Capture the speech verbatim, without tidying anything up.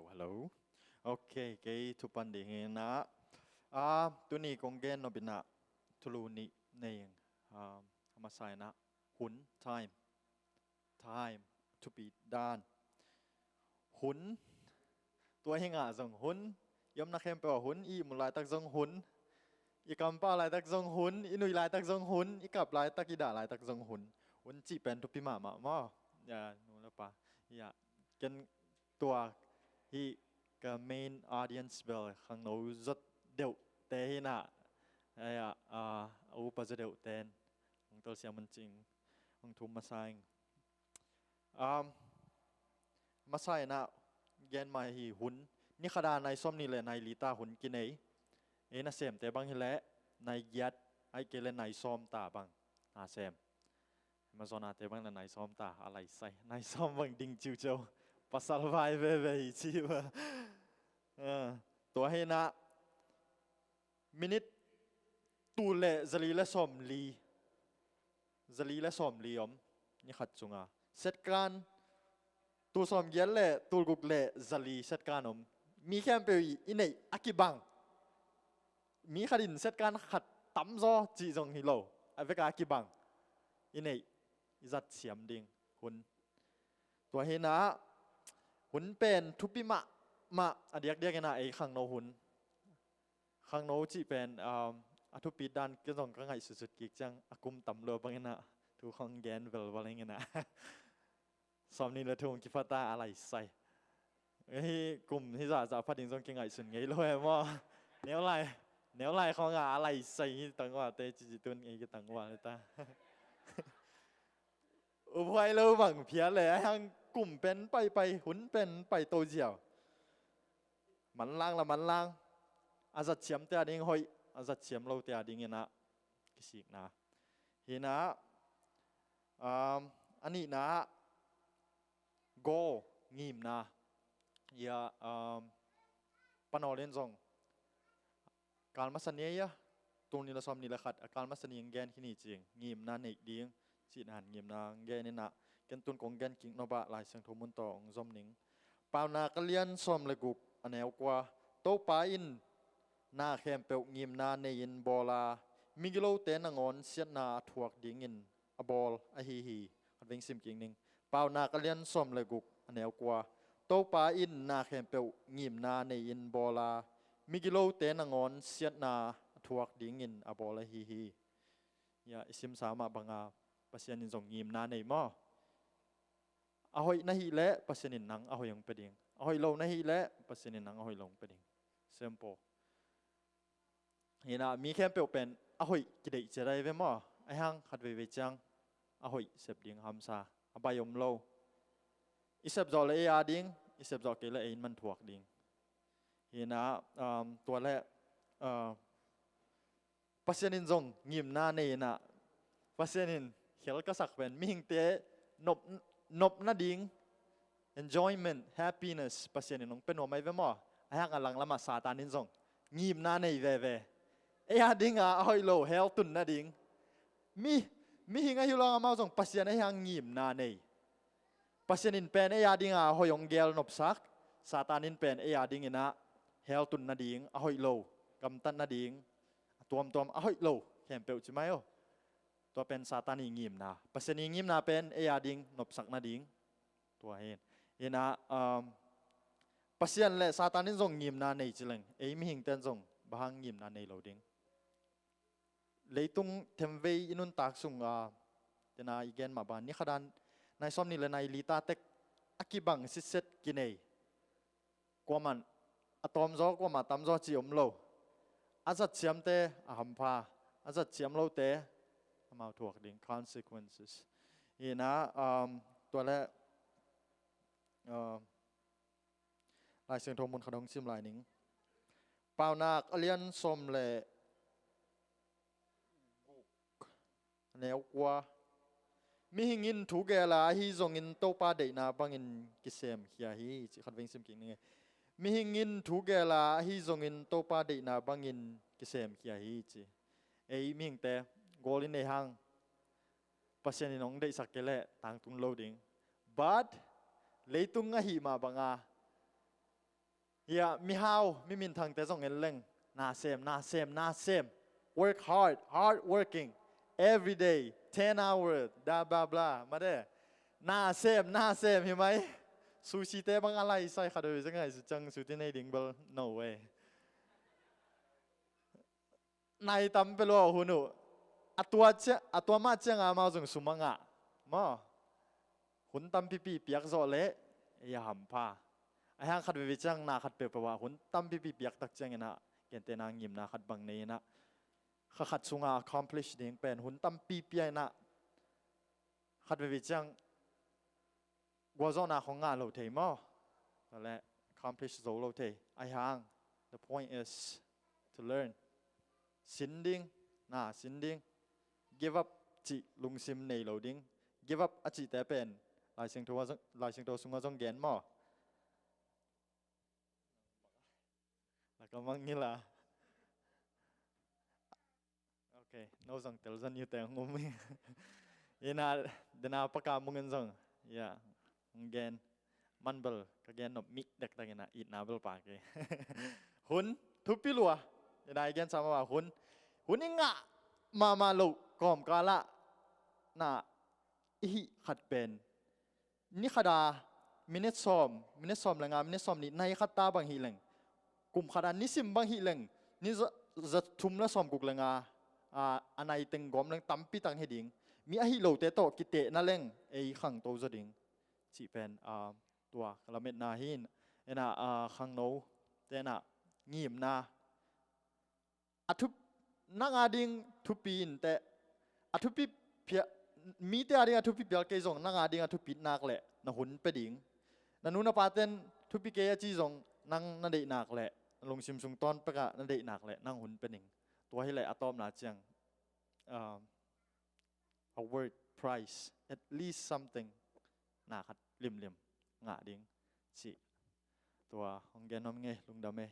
Hello. Ok, kei thupan ding hi na. Ah, tuni kong gen nop in ah thulu nih nei ing. Ah, a masa in ah hun, time. Time, thupi dan. Hun, tua hi ngah zong hun. I omna khempeuh ah hun, i ihmut laitak zong hun. I kampau laitak zong hun, i nui laitak zong hun, i kap laitak, i dah laitak zong hun. Hun cih pen thupi mahmah maw? Ya, nu le pa. Ya, ken tua hi ka main audience bel khangno zot deuhte hi na. Ya, ah, a upa zot deuhte in hong tolsiam un cih ing, hong thum masa ing. Um, masa in ah gen mah hi hun. Ni khat a nai sawm nih le nai li ta hun kinei. Ei nasemte bang hi leh nai giat, ahih kei leh nai sawm ta bang na sem. Amazon a te bang na nai sawm ta, a lai sai. Nai sawm bang ding ciuciau. Pasal vai veve hi ci ba. Ah, tua hi na minit tul le zali le sawm li. Zali le sawm li om. Ni khat cungah. Setkan tul sawm giat le tul guk le zali setkan om. Mi khempeuh i, i neih a kibang. Mi khat in setkan khat tamzaw cih zong hi lo. A vek a kibang. I neih, i zat siam ding hun. Tua hi na hun pen thupi mahmah a diakdiak in ah ei khangno hun. Khangno cih pen, um, a thupi dan ken zong ka ngaihsutsut kik ciang a kum tam lua bang in ah thu khong gen velval ing in ah. Sawm nih le thum kipha ta a lai sai. Hih kum hih zahzah pha ding zong kingaihsun ngei lo e maw? Neu lai, neu lai khong a a lai sai hi tangval te cici tun ei kitangval ta. Uphuai lo bang phial le a hang kum pen paipai, hun pen pai to ziau. Manlang la manlang. A zat siamte a ding hoih, a zat siam lote a ding in ah kisikna. Hi na, um, a nihna ah goal, ngimna. Ia, um, Panol in zong kal masa ni a, tul nih le sawm nih le khat a kal masa ni in gen khin hi ci ing, ngimna neih ding cihna in ngimna gen in ah, ken tun kong gen kik nop ah Lai Siangtho mun tawh hong zom ning. Paunak a lian sawm le guk a neu kua. Topa in na khempeuh ngimna nei-in bawl a, migilote nangawn siatna a thuak dingin a bawl ahi hi. Khatvei sim kik ning. Paunak a lian sawm le guk a neu kua. Topa in na khempeuh ngimna nei-in bawl a, migilote nangawn siatna a thuak dingin a bawl ahi hi. Ia, i simsa mah banga Pasian in zong ngimna nei maw? A hoih na hih leh Pasian in nang a hoih hong pia ding. A hoih lo na hih leh Pasian in nang a hoih lo hong pia ding. Simple. Hi na, mi khempeuh pen a hoih kideih ciat ahi ve maw? Ahi hang khat veivei ciang a hoih sep ding hamsa, a baih om lo. I sep zawh le ei a ding, i sep zawh kei le ei in man thuak ding. Hi na, um, tua le, uh, Pasian in zong ngimna nei in ah, Pasian in khel ka sak pen mihingte nop, nop nading, enjoyment, happiness Pasian in hong pia nuam ahi ve maw? Ahi hang a langlamah Satan in zong ngimna nei veve. Ei a dinga a hoih lo hell tun nading. Mi, mihing ahi lo amau zong Pasian ahi hang ngimna nei. Pasian in pen ei a dinga a hoih hong gel nopsak, Satan in pen ei a dingin ah hell tun nading, a hoih lo gamtat nading, a tuamtuam a hoih lo khempeuh ci mai aw. Tua pen Satan i ngimna. Pasian i ngimna pen ei a ding nopsak nading. Tua hi in ah, um, Pasian le Satan in zong ngimna nei ci leng, ei mihingten zong bang hang ngimna nei lo ding. Leitung themvei i nuntak sung a, tena i gen mah bang, ni khat a nai sawm nih le nai li ta tek a kibang sitset kinei. Kuamah a tawmzaw, kuamah tamzaw ci om lo. A zat siamte a hampha, a zat siam lote amau thuak ding, consequences. Hi in ah, um, tua le, um, Lai Siangtho mun khat hong sim lai ning. Paunak a lian sawm le guk, a neu kua. Mihing in thu gel a, ahi zongin Topa deihna bangin kisemkhia hi, ci. Khatvei sim kik ning e. Mihing in thu gel a, ahi zongin Topa deihna bangin kisemkhia hi, ci. Ei mihingte, goal i nei hang Pasian in hong deihsak kei leh tangtung lo ding. But leitung ahih mah banga Hia, mihau, mi minthangte zong en leng, na sem, na sem, na sem. Work hard, hard working, every day, ten hour, da bla bla, mate. Na sem, na sem, hi mai. Sushi te bang a lai sai khat ve zeng ai su chang su ti nei ding bel no way. Nai tam pe lo hun uh. A tua chia, a tua mah ciang a mau zong sum a ngah. Maw. Hun tampipi piak zawh leh ei a hampha. A hiang khat veve ciang na khat peuhpeuh ah hun tampipi piak tak ciang inah, gentehna ngimna khat bang nei inah, kha khat sunga accomplish ding pen hun tampipi a inah, khat veve ciang gualzawhna khong ngah lo thei maw? Tua leh accomplish zo lo thei. A hiang, the point is to learn. Sin ding, na sin ding. Give up cih lungsim nei lo ding. Give up a cihte pen Lai Siangtho a zong, Lai Siangtho sungah zong gen maw? Laka mangngil a. Ok, no zong tel zan yu teng um hi. Ina, dena paka mungin zong, ya, hong gen. Man bel ka gen nop mih dektak ina, itna bel pa ke. Hun thupi lua. Ina i gen sama hun, hun i ngah mahmah loh kawmkal ah na i hih khat pen, ni khat a minute sawm, minute sawm le nga, minute sawm nih nai khat ta bang hi leng, kum khat a nisim bang hi leng, ni za, za thum le sawm guk le nga a, a nai teng gawm leng tampi tang hi ding. Mi a hih lote tawh kitehna leng ei khangto zaw ding. Cih pen, a, tua ka lametna hi. Ena, a, khangno te na ngimna, a thup, nang a ding thupi in teh, a thupi pia, mite a ding a thupi pial kei zong nang a ding a thupi nak leh na hun pe ding. Na nu na paten thupi kei a ci zong nang na deih nak leh, na lungsim sung tawn pekah na deih nak leh nang hun pe ding. Tua hi leh a tawpna ciang, um, a word, price, at least something, na khat limlim ngah ding cih. Tua hong gen nuam ing ei, lungdam ei.